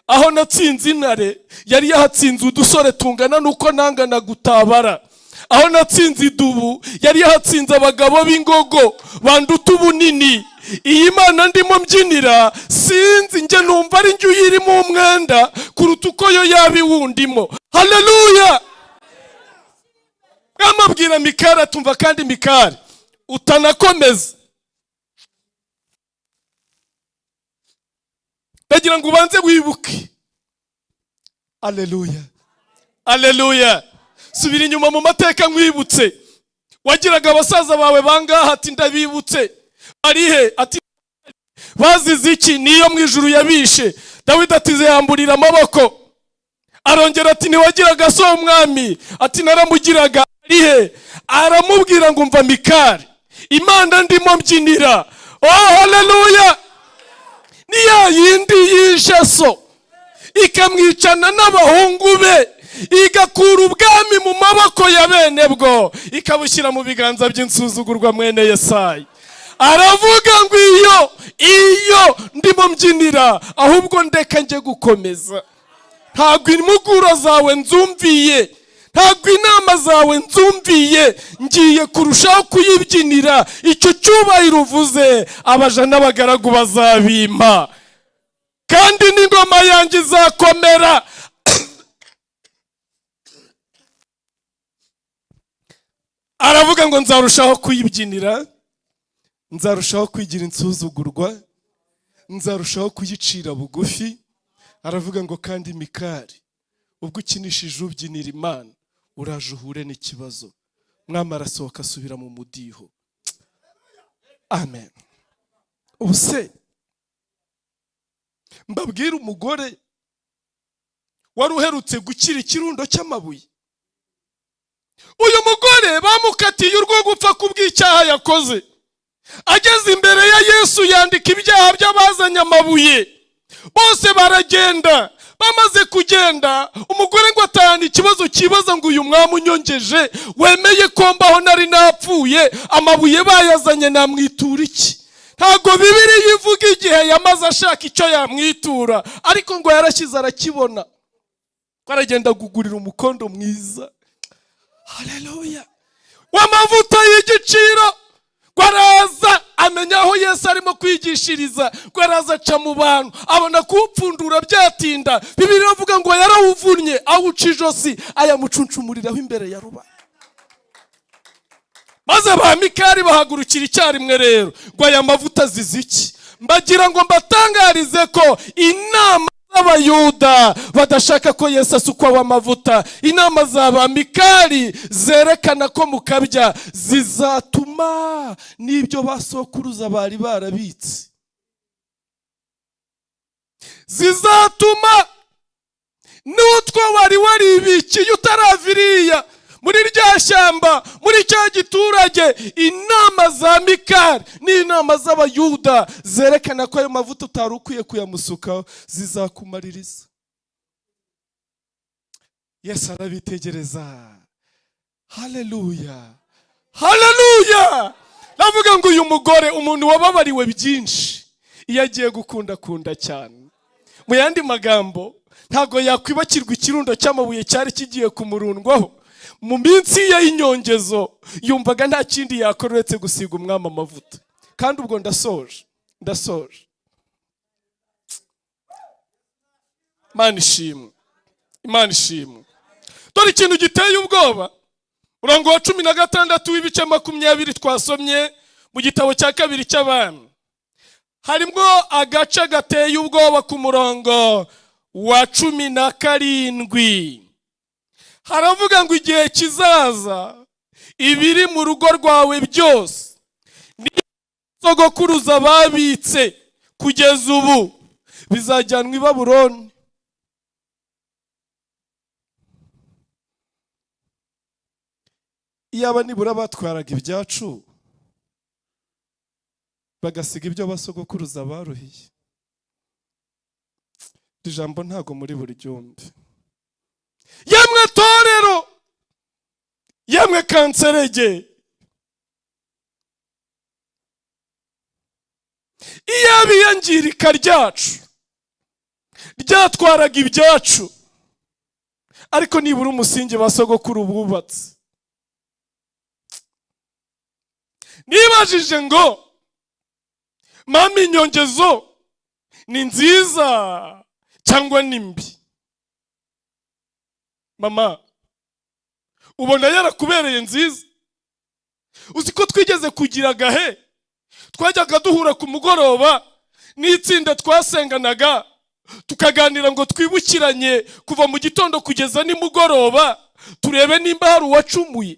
Aho natsinze intare, yari yahatsinze udusore tungana n'uko nangana gutabara. Aho natsinze idubu, yari yahatsinze abagabo b'ingogo banduta ubunini. Iyi Mana ndimo mbyinira, sinzi, njye numva ari njye uyirimo umwenda kuruta uko yo yaba iwundimo. Haleluya! Amabwira Mikari atumva, kandi Mikari utanakomeza, ndagira ngo ubanze wibuke. Aleluya, aleluya! Subira inyuma mu mateka nkwibutse. Wagiraga abasaza bawe bangaha? Ati ndabibutse. Barihe? Ati bazize iki? Niyo mu ijuru yabishe. Dawidi ati yamburira amaboko. Arongera ati ntiwagiraga so umwami? Ati naramugiraga. Arihe? Aramubwira ngo umva Mikari, Imana ndimo mbyinira, oh haleluya, ni ya yindi yishe so, ikamwicana n'abahungu be, igakura ubwami mu maboko ya bene bwo, ikabushyira mu biganza by'insuzugurwa mwene Yesayi. Aravuga ngo iyo ndimo mbyinira, ahubwo ndeka njye gukomeza. Ntabwo impuguro zawe nzumviye, ntabwo inama zawe nzumviye, ngiye kurushaho kuyibyinira. Icyo cyubahiro uvuze, abaja n'abagaragu bazabimpa, kandi n'ingoma yanjye izakomera. Aravuga ngo nzarushaho kuyibyinira, nzarushaho kwigira insuzugurwa, nzarushaho kuyicira bugufi. Aravuga ngo kandi Mikari, ubwo ukinishije ubyinira Imana, uraje uhure n'ikibazo. Mwami arasohoka asubira mu mudiho. Amen. Ubu se mbabwire umugore wari uherutse gukira ikirundo cy'amabuye? Uyu mugore bamukatiye urwo gupfa kubw'icyaha yakoze. Ageze imbere ya Yesu yandika ibyaha by'abazanye amabuye, bose baragenda. Bamaze kugenda, umugore ngo atahana ikibazo kibaza ngo: "Uyu mwami unyongeje, wemeye ko mbaho nari napfuye, amabuye bayazanye, namwitura iki?" Ntabwo Bibiliya ivuga igihe yamaze ashaka icyo yamwitura, ariko ngo yarashyize arakibona, ko aragenda kugurira umukondo mwiza, haleluya, w'amavuta y'igiciro. Ngo araza amenya aho Yesu arimo kwigishiriza, ngo araza aca mu bantu, abona kuwupfundura byatinda. Bibiliya iravuga ngo yarawuvunnye, awuca ijosi, ayamucuncumuriraho imbere ya rubanda. Maze ba Mikari bahagurukira icyarimwe rero ngo: "Aya mavuta azize iki?" Mbagira ngo mbatangarize ko inama z'Abayuda badashaka ko Yesu asukwaho amavuta, inama za ba Mikari zerekana ko mukabya, zizatuma n'ibyo basokuruza bari barabitse, zizatuma n'utwo wari waribikiye utaraviriya muri rya shyamba, muri cya giturage. Inama za Mikari n'inama z'Abayuda zerekana ko ayo mavuta utari ukwiye kuyamusukaho zizakumaririza. Yesu arabitegereza. Haleluya, haleluya! Navuga ngo uyu mugore, umuntu wababariwe byinshi, iyo agiye gukunda akunda cyane. Mu yandi magambo, ntabwo yakwibakirwa ikirundo cy'amabuye cyari kigiye kumurundwaho. Mu minsi ye y'inyongezo yumvaga nta kindi yakora uretse gusiga umwami amavuta. Kandi ubwo ndasoje, ndasoje. Imana ishimwe, Imana ishimwe. Dore ikintu giteye ubwoba. Umurongo wa 16 w'ibice 20 twasomye mu gitabo cya kabiri cy'Abami, harimo agace gateye ubwoba. Ku murongo wa 17 haravuga ngo: "Igihe kizaza ibiri mu rugo rwawe byose sogokuruza babitse kugeza ubu bizajyanwa i Babuloni." Iyaba nibura batwaraga ibyacu bagasiga ibyo basogokuruza baruhiye. Iri jambo ntago muri buri ryumve. Yemwe torero, yemwe kanserege, iyaba iyangirika ryacu ryatwaraga ibyacu, ariko nibura umusingi ba sogokuru bubatse. Nibajije ngo: "Mama, inyongezo ni nziza cyangwa ni mbi?" Mama, ubona yarakubereye nziza? Uzi ko twigeze kugira agahe twajyaga duhura ku mugoroba n'itsinda twasenganaga, tukaganira ngo twibukiranye kuva mu gitondo kugeza nimugoroba, turebe nimba hari uwacumuye.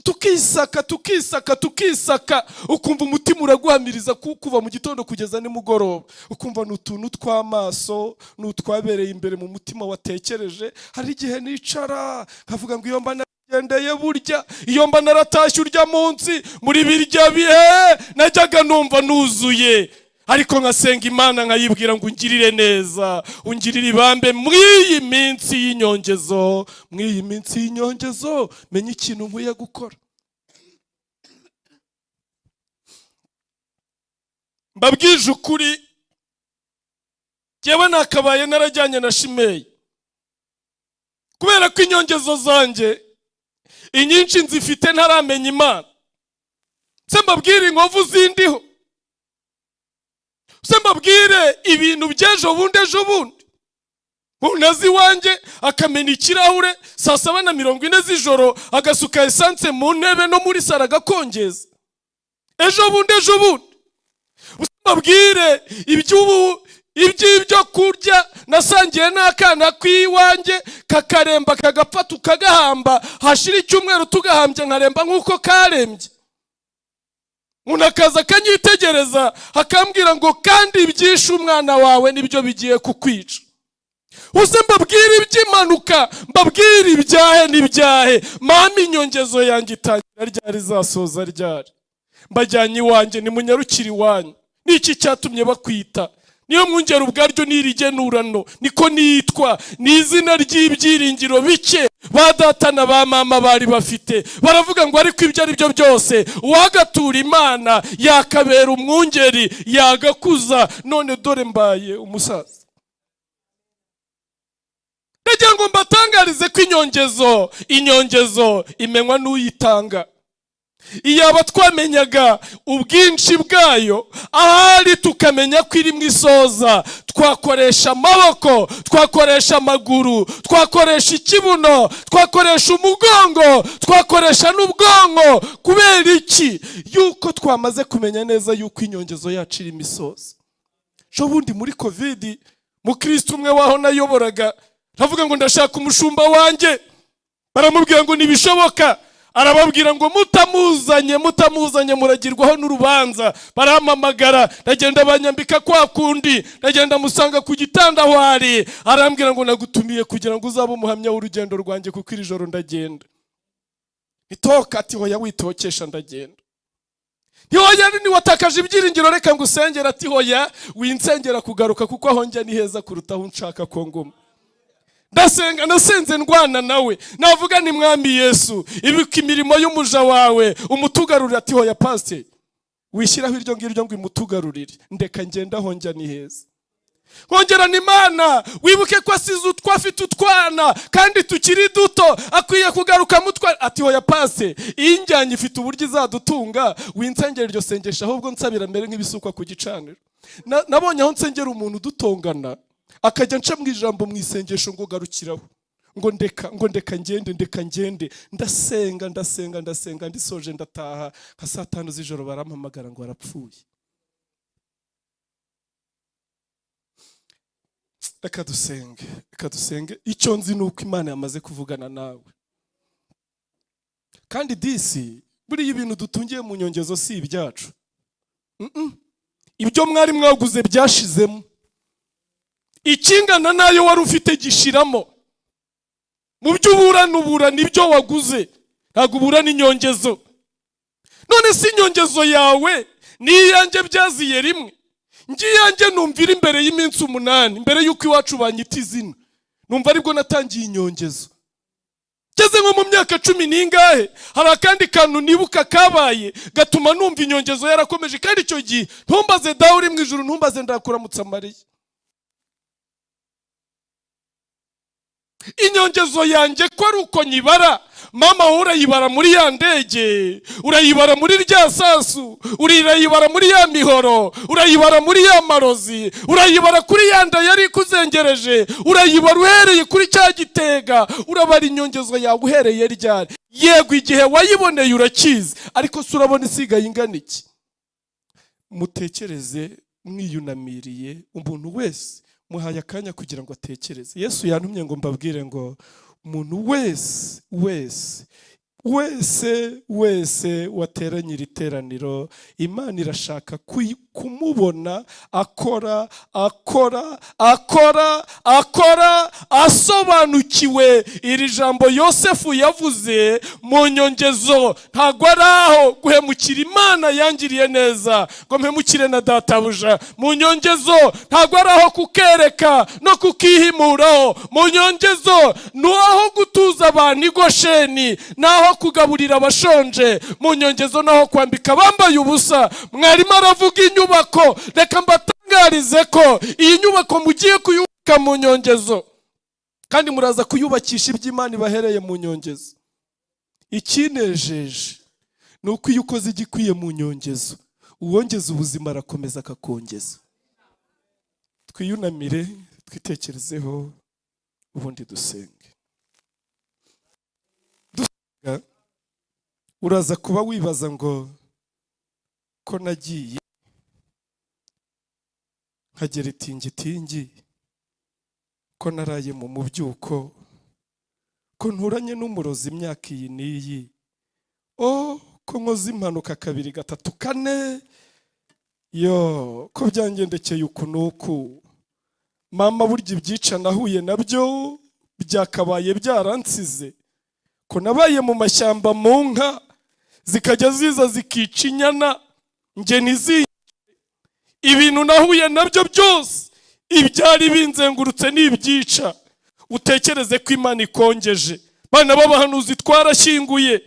Tukisaka, tukisaka, tukisaka, ukumva umutima uraguhamiriza kuva mu gitondo kugeza nimugoroba, ukumva ni utuntu tw'amaso, ni utwabereye imbere mu mutima watekereje. Hari igihe nicara nkavuga ngo: "Iyo mba naragendeye burya, iyo mba naratashye urya munsi muri birya bihe najyaga numva nuzuye." Ariko nkasenga Imana nkayibwira ngo: "Ungirire neza, ungirire ibambe mw'iyi minsi y'inyongezo, mw'iyi minsi y'inyongezo menye ikintu nkwiye gukora." Mbabwije ukuri, jyewe nakabaye narajyanye na Shimeyi, kubera ko inyongezo zanjye inyinshi nzifite ntaramenya Imana. Se mbabwire inkovu zindiho? Se mbabwire ibintu by'ejo bundi ejo bundi? Unazi iwanjye akamena ikirahure saa 7:40 z'ijoro, agasuka esanse mu ntebe no muri saro agakongeza. Ejo bundi ejo bundi. Mbabwire iby'ibyo kurya nasangiye n'akana k'iwanjye, kakaremba kagapfa tukagahamba, hashira icyumweru tugahambye nkaremba nk'uko karembye. Umuntu akaza akanyitegereza akambwira ngo: "Kandi ibyishe umwana wawe nibyo bigiye kukwica." Uze mbabwire iby'impanuka, mbabwire ibyahe n'ibyahe. Mama, inyongezo yanjye itangira ryari, izasoza ryari? Mbajyanye iwanjye, nimunyarukire iwanyu. Niki cyatumye bakwita niyo mwungeri? Ubwaryo ni irigenurano, niko nitwa, ni izina ry'ibyiringiro bike ba data na ba mama bari bafite. Baravuga ngo ariko ibyo ari byo byose, uwagatura Imana yakabera umwungeri, yagakuza. None dore mbaye umusaza. Ndagira ngo mbatangarize ko inyongezo imenywa n'uyitanga. Iyaba twamenyaga ubwinshi bwayo, ahari tukamenya ko iri mu isoza, twakoresha amaboko, twakoresha amaguru, twakoresha ikibuno, twakoresha umugongo, twakoresha n'ubwonko. Kubera iki? Yuko twamaze kumenya neza yuko inyongezo yacu irimo isoza. Ejo bundi muri COVID, mukristo umwe waho nayoboraga aravuga ngo ndashaka umushumba wanjye. Baramubwira ngo ntibishoboka. Arababwira ngo mutamuzanye, mutamuzanye muragirwaho n'urubanza. Barampamagara, ndagenda, banyambika kwa kundi, ndagenda musanga ku gitanda aho ari. Arambwira ngo nagutumiye kugira ngo uzabe umuhamya w'urugendo rwanjye, kuko iri joro ndagenda. Itoka ati hoya, witokesha, ndagenda. Ntihoya, ntiwatakaje ibyiringiro, reka ngo usengere. Ati hoya, winsengera kugaruka, kuko aho njya ni heza kuruta aho nshaka ko nguma. Ndasenga, nasenze ndwana nawe, navuga ni Mwami Yesu, ibika imirimo y'umuja wawe, umutugarurire. Ati hoya pasiteri, wishyiraho iryo ngiryo ngo imutugarurire, ndeka ngenda, aho njya ni heza. Kongerana Imana, wibuke ko asize utwo, afite utwana kandi tukiri duto, akwiye kugaruka mutwa. Ati hoya pase, iyi njyanye ifite uburyo izadutunga, winsengera iryo sengesho, ahubwo nsabira mbere nk'ibisukwa ku gicaniro. Nabonye aho nsengera umuntu udutongana, akajya nca mu ijambo mu isengesho ngo garukiraho, ngo ndeka, ngo ndeka ngende, ndeka ngende. Ndasenga, ndasenga, ndasenga, ndisoje ndataha. Nka saa 5 z'ijoro barampamagara ngo arapfuye. Reka dusenge, reka dusenge. Icyo nzi ni uko Imana yamaze kuvugana nawe. Kandi disi buriya ibintu dutungiye mu nyongezo si ibyacu. Ibyo mwari mwaguze byashizemo, ikingana nayo wari ufite gishiramo. Mu byo uburana, uburana ibyo waguze, ntabwo uburana inyongezo. None si inyongezo yawe n'iyanjye byaziye rimwe? Ngiyanjye numvira imbere y'iminsi 8, mbere y'uko iwacu banyita izina, numva aribwo natangiye inyongezo. Ngeze nko mu myaka 10 n'ingahe, hari akandi kantu nibuka kabaye gatuma numva inyongezo yarakomeje. Kandi icyo gihe ntumbaze dawe uri mu ijuru, ntumbaze ndakuramutsa Mariya. Inyongezo yanjye ko ari uko nyibara, mama wowe urayibara muri ya ndege, urayibara muri rya sasu, urayibara muri ya mihoro, urayibara muri ya marozi, urayibara kuri ya nda yari ikuzengereje, urayibara uhereye kuri cya gitega. Urabara inyongezo yawe uhereye ryari? Yego, igihe wayiboneye urakizi, ariko se urabona isigaye ingana iki? Mutekereze mwiyunamiriye, umuntu wese muhaye akanya kugira ngo atekereze. Yesu yantumye ngo mbabwire ngo umuntu wese wese wese wese wateranye iri teraniro, Imana irashaka kumubona akora, akora, akora, akora, asobanukiwe iri jambo Yosefu yavuze mu nyongezo. Ntabwo ari aho guhemukira Imana yangiriye neza ngo mpemukire na databuja. Mu nyongezo ntabwo ari aho kukereka no kukihimuraho. Mu nyongezo ni aho gutuza abantu i Gosheni, ni aho kugaburira abashonje. Mu nyongezo naho kwambika abambaye ubusa. Mwarimu aravuga inyubako, reka mbatangarize ko iyi nyubako mugiye kuyubaka mu nyongezo, kandi muraza kuyubakisha iby'Imana ibahereye mu nyongezo. Ikinejeje ni uko iyo ukoze igikwiye mu nyongezo, uwongeza ubuzima arakomeza akakongeza. Twiyunamire, twitekerezeho, ubundi dusenge. Dusenga, uraza kuba wibaza ngo ko nagiye nkagera itingitingi, ko naraye mu mubyuko, ko nturanye n'umurozi imyaka iyi n'iyi, o ko nkoze impanuka 2 3 4, yo ko byangendekeye uku n'uku, Mama, burya ibyica nahuye nabyo byakabaye byaransize, ko nabaye mu mashyamba mu nka zikajya ziza zikica inyana, njye ntizice. Ibintu nahuye nabyo byose, ibyari binzengurutse ni ibyica. Utekereze ko Imana ikongeje. Bana b'abahanuzi twarashyinguye,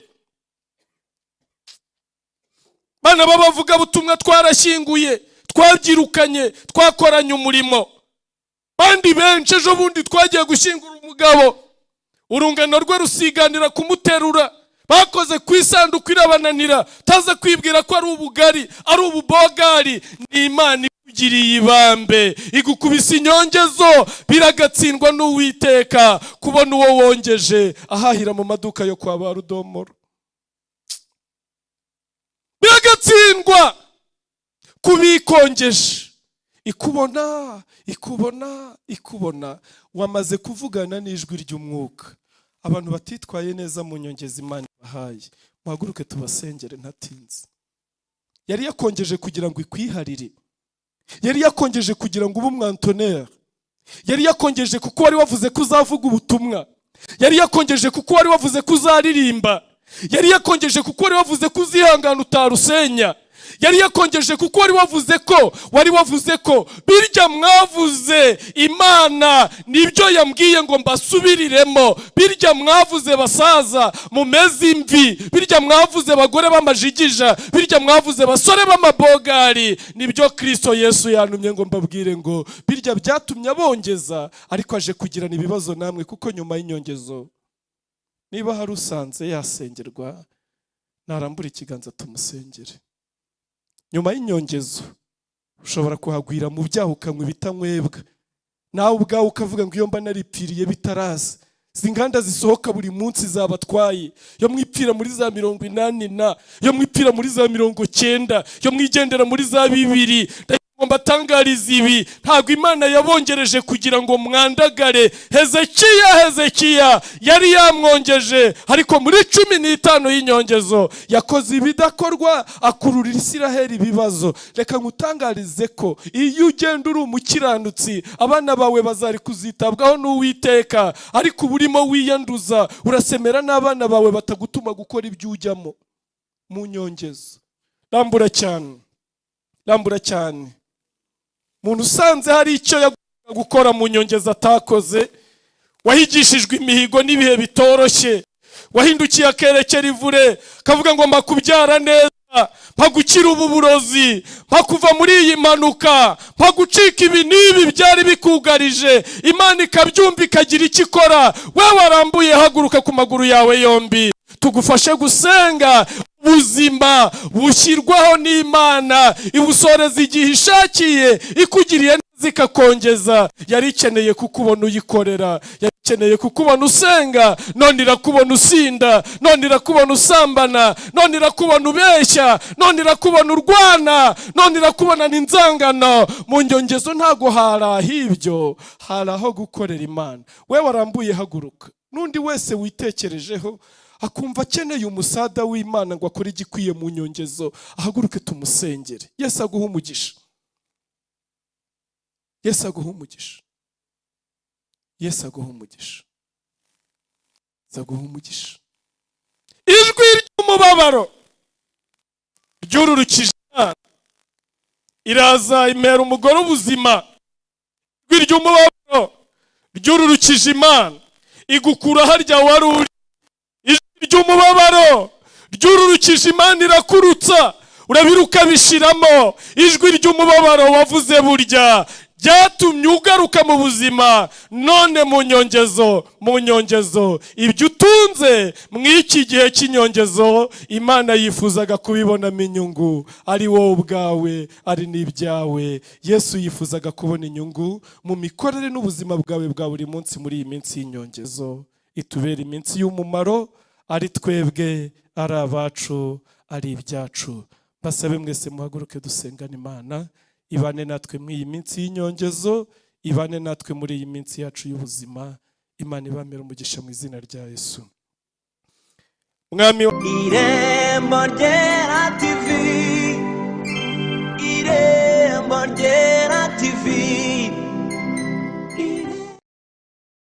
bana b'abavugabutumwa twarashyinguye, twabyirukanye, twakoranye umurimo. Bandi benshi, ejo bundi twagiye gushyingura umugabo, urungano rwe rusiganira kumuterura, bakoze ku isanduku irabananira. Taza kwibwira ko ari ubugari, ari ububogari. Ni Imana ikugiriye ibambe, igukubise inyongezo. Biragatsindwa n'Uwiteka kubona uwo wongeje ahahira mu maduka yo kwa ba Rudomoro. Biragatsindwa kubikongeje, ikubona, ikubona, ikubona wamaze kuvugana n'ijwi ry'umwuka. Abantu batitwaye neza mu nyongeza Imana ibahaye, muhaguruke tubasengere ntatinze. Yari yakongeje kugira ngo ikwiharire, yari yakongeje kugira ngo ube umwantoneri, yari yakongeje kuko wari wavuze ko uzavuga ubutumwa, yari yakongeje kuko wari wavuze ko uzaririmba, yari yakongeje kuko wari wavuze ko uzihangana utarusenya, yari yakongeje kuko wari wavuze ko birya mwavuze, Imana nibyo yambwiye ngo mbasubiriremo. Birya mwavuze, basaza mumeze imvi, birya mwavuze, bagore b'amajigija, birya mwavuze, basore b'amabogari, nibyo Kristo Yesu yantumye ngo mbabwire ngo birya byatumye abongeza, ariko aje kugirana ibibazo namwe, kuko nyuma y'inyongezo, niba hari usanze yasengerwa, narambura ikiganza tumusengere. Nyuma y'inyongezo ushobora kuhagwira mu byaha, ukanywa ibitanywebwa, nawe ubwawe ukavuga ngo iyo mba naripfiriye bitaraza. Izi nganda zisohoka buri munsi zabatwaye, yo mwipfira muri za 80 na yo mwipfira muri za 90, yo mwigendera muri za 2000. Ngo mbatangarize ibi: ntabwo Imana yabongereje kugira ngo mwandagare. Hezekiya yari yamwongeje, ariko muri 15 y'inyongezo yakoze ibidakorwa, akururira Isiraheli ibibazo. Reka nkutangarize ko iyo ugenda uri umukiranutsi, abana bawe bazari kuzitabwaho n'Uwiteka, ariko uba urimo wiyanduza, urasemera n'abana bawe batagutuma gukora ibyo ujyamo mu nyongezo. Rambura cyane, rambura cyane. Umuntu usanze hari icyo yagombaga gukora mu nyongezo atakoze, wahigishijwe imihigo n'ibihe bitoroshye, wahindukiye akerekera ivure, kavuga ngo mpa kubyara neza, mpa gukira ubu burozi, mpa kuva muri iyi mpanuka, mpa gucika ibi n'ibi byari bikugarije, Imana ikabyumva ikagira icyo ikora. We warambuye, haguruka ku maguru yawe yombi tugufashe gusenga. Ubuzima bushyirwaho n'Imana, ibusoreza igihe ishakiye. Ikugiriye neza ikakongeza, yari ikeneye kukubona uyikorera, yari ikeneye kukubona usenga. None irakubona usinda, none irakubona usambana, none irakubona ubeshya, none irakubona urwana, none irakubona n'inzangano. Mu nyongezo ntago hari ah'ibyo, hari aho gukorera Imana. We warambuye, haguruka. N'undi wese witekerejeho akumva akeneye umusada w'Imana ngo akore igikwiye mu nyongezo, ahaguruke tumusengere. Yesu aguhe umugisha, Yesu aguhe umugisha, Yesu aguhe umugisha, Yesu aguhe umugisha. Ijwi ry'umubabaro ryururukije Imana, iraza imera umugore ubuzima. Ijwi ry'umubabaro ryururukije Imana, igukura harya wari uri. Ijwi ry'umubabaro ryururukije Imana, irakurutsa, urabiruka bishiramo. Ijwi ry'umubabaro wavuze burya byatumye ugaruka mu buzima. None mu nyongezo, mu nyongezo, ibyo utunze mu iki gihe cy'inyongezo, Imana yifuzaga kubibonamo inyungu, ari wowe ubwawe, ari n'ibyawe. Yesu yifuzaga kubona inyungu mu mikorere n'ubuzima bwawe bwa buri munsi muri iyi minsi y'inyongezo. Itubera iminsi y'umumaro, ari twebwe, ari abacu, ari ibyacu. Basabe mwese muhaguruke dusengane. Imana ibane natwe muri iyi minsi y'inyongezo, ibane natwe muri iyi minsi yacu y'ubuzima. Imana ibamere umugisha mu izina rya Yesu Mwami. Irembo Ryera.